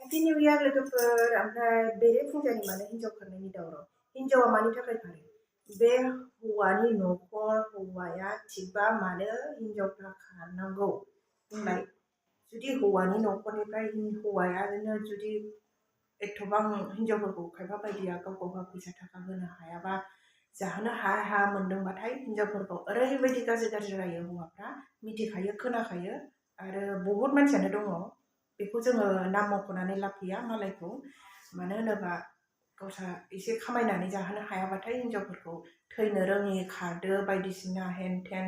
Happy new year लोगोफोर। ओमफ्राय बेरे फुंजानि मानो हिनजाव खारनायनि दावराव? हिनजावा मानि थाखाय खारो? बे हौवानि न'खर, हौवाया थिगबा मानो हिनजावफ्रा खारनांगौ बुंलाय? जुदि हौवानि न'खरनिफ्राय हौवायानो जुदि एथबां हिनजावफोरखौ खायफा बायदिया गाव गावहा फैसा थाखा होनो हायाबा, जाहोनो हाया मोनदोंबाथाय हिनजावफोरखौ ओरैबायदि गाज्रि रायो हौवाफ्रा, मिथिखायो खोनाखायो। आरो बहुद मानसियानो दङ, बेखौ जोङो नाम मख'नानै लाब गैया मालायखौ। मानो होनोबा गावस्रा एसे खामायनानै जाहोनो हायाबाथाय हिनजावफोरखौ थैनो रोङि, खारदो बायदिसिना हेन थेन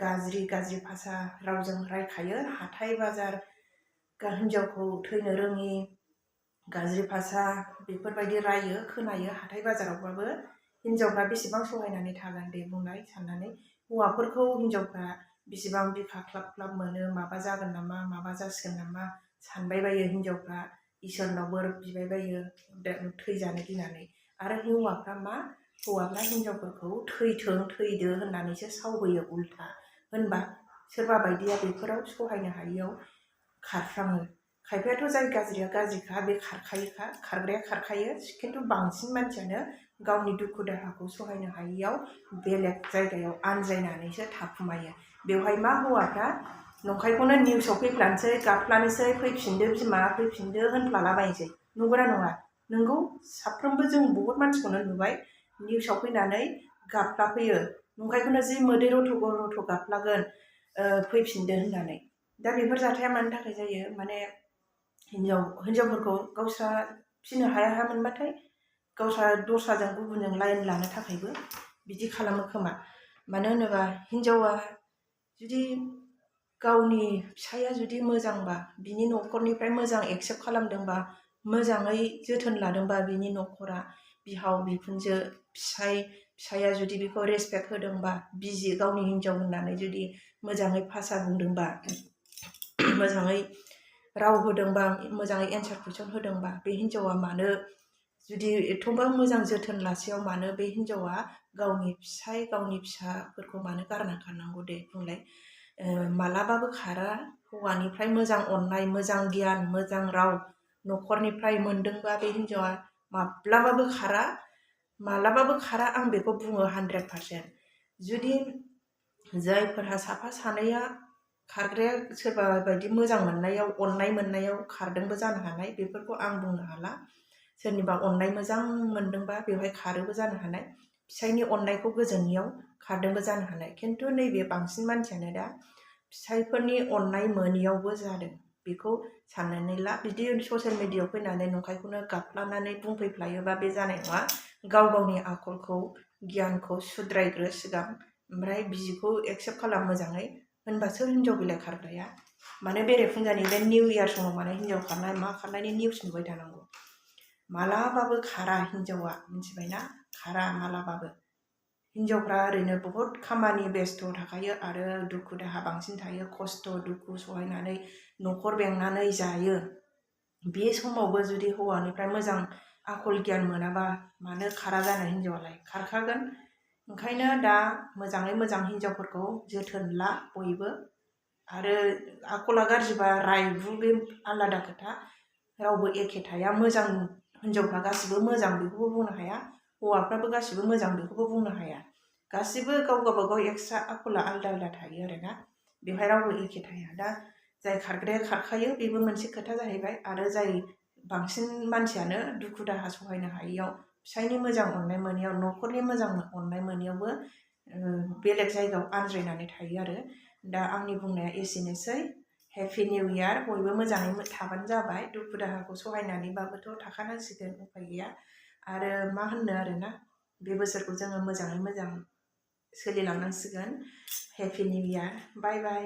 गाज्रि भाषा रावजों रायखायो। हाथाय बाजार हिनजावखौ थैनो रोङि गाज्रि भाषा बेफोरबायदि रायो खोनायो हाथाय बाजारावबाबो। हिनजावफ्रा बेसेबां सहायनानै थागोन दे बुंनाय साननानै। हौवाफोरखौ हिनजावफ्रा बेसेबां बिखा ख्लाब मोनो, माबा जागोन नामा, माबा जासिगोन नामा सानबाय बायो हिनजावफ्रा, इसोरनाव बोर बिबाय बायो थैजानो गिनानै। आरो हौवाफ्रा मा? हौवाफ्रा हिनजावफोरखौ थैदो होननानैसो सावबोयो उल्था। होनबा सोरबा बायदिया बेफोराव सहायनो हायियाव खारफ्राङो। खायफायाथ' जाय गाज्रिया गाज्रिखा, बे खारखायोखा, खारग्राया खारखायो। खिन्थु बांसिन मानसियानो गावनि दुखु दाहाखौ सहायनो हायियाव बेलेग जायगायाव आनज्रायनानैसो थाखुमायो। बेवहाय मा? हौवाफ्रा नंखायखौनो निउसाव फैफ्लानोसै, गाफ्लानोसै, फैफिनदो बिमा फैफिनदो होनफ्लालाबायनोसै। नंगौना नङा? नोंगौ, साफ्रोमबो जों बहुद मानसिखौनो नुबाय निउसाव फैनानै गाफ्लाफैयो। नंखायखौनो जि मोदै रथ' गाफ्लागोन फैफिनदो होननानै। दा बेफोर जाथाया मानि थाखाय जायो? माने हिनजावफोरखौ गावस्रा फिनो हाया मोनबाथाय गावस्रा दस्राजों गुबुनजों लाइन लानो थाखायबो बिदि खालामो खोमा। मानो होनोबा हिनजावा जुदि गावनि फिसाया जुदि मोजांबा, बिनि न'खरनिफ्राय मोजां एक्सेप्ट खालामदोंबा, मोजाङै जोथोन लादोंबा, बिनि न'खरा बिहाव बिखुनजो फिसाया जुदि बेखौ रेसपेक्ट होदोंबा, गावनि हिनजाव होननानै जुदि मोजाङै भाषा बुंदोंबा, मोजाङै राव होदोंबा, मोजाङै एन्सार कुइसन होदोंबा, बे हिनजावा मानो जुदि एथ'बां मोजां जोथोन लासेयाव मानो बे हिनजावा गावनि फिसाफोरखौ मानो गारना खारनांगौ दे बुंलाय? मालाबाबो खारा। हौवानिफ्राय मोजां अननाय, मोजां गियान, मोजां राव न'खरनिफ्राय मोनदोंबा बे हिनजावा माब्लाबाबो खारा। आं बेखौ बुङो 100%। जुदि जायफोरहा साफा सानैया खारग्राया सोरबा बायदि मोजां मोननायाव, अननाय मोननायाव खारदोंबो जानो हानाय, बेफोरखौ आं बुंनो हाला। सोरनिबा अननाय मोजां मोनदोंबा बेवहाय खारोबो जानो हानाय। फिसायनि अननायखौ गोजोनियाव खारदोंबो जानो हानाय। खिन्थु नैबे बांसिन मानसियानो दा फिसायफोरनि अननाय मोनियावबो जादों, बेखौ साननानै ला। बिदि ससियेल मिडियायाव फैनानै नंखायखौनो गाफ्लानानै बुंफैफ्लायोबा बे जानाय नङा। गावनि आखलखौ, गियानखौ सुद्रायग्रो सिगां, ओमफ्राय बिजिखौ एक्सेप्ट खालाम मोजाङै। होनबासो हिनजाव बिलाइ खारग्राया। मानो बेरे फुंजानि बे निउ इयार समाव मानो हिनजाव खारनाय मा खारनायनि निउस नुबाय थानांगौ? मालाबाबो खारा हिनजावा, मिथिबायना? खारा मालाबाबो। हिनजावफ्रा ओरैनो बहुद खामानि बेस्थ' थाखायो आरो दुखु दाहा बांसिन थायो, खस्थ' दुखु सहायनानै न'खर बेंनानै जायो। बे समावबो जुदि हौवानिफ्राय मोजां आखल गियान मोनाबा मानो खारा जानो? हिनजावालाय खारखागोन। ओंखायनो दा मोजाङै मोजां हिनजावफोरखौ जोथोन ला बयबो। आरो आखला गाज्रिबा रायबु, बे आलादा खोथा। रावबो एखे थाया। मोजां हिनजावफ्रा गासिबो मोजां बेखौबो बुंनो हाया, हौवाफ्राबो गासिबो मोजां बेखौबो बुंनो हाया। गासिबो गाव गावबागाव एक्सट्रा आखला आलदा थायो आरोना। बेवहाय रावबो एखे थाया। दा जाय खारग्राया खारखायो बेबो मोनसे खोथा जाहैबाय। आरो जाय बांसिन मानसियानो दुखु दाहा सहायनो हायियाव, फिसायनि मोजां अननाय मोनैयाव, न'खरनि मोजां अननाय मोनैयावबो बेलेग जायगायाव आनज्रायनानै थायो आरो। दा आंनि बुंनाया एसेनोसै। Happy new year. बयबो मोजाङै थाबानो जाबाय। दुखु दाहाखौ सहायनानैबाबोथ' थाखानांसिगोन, उफाय गैया। आरो मा होननो आरोना, बे बोसोरखौ जोङो मोजाङै मोजां सोलिलांनांसिगोन। Happy new year. बाय बाय।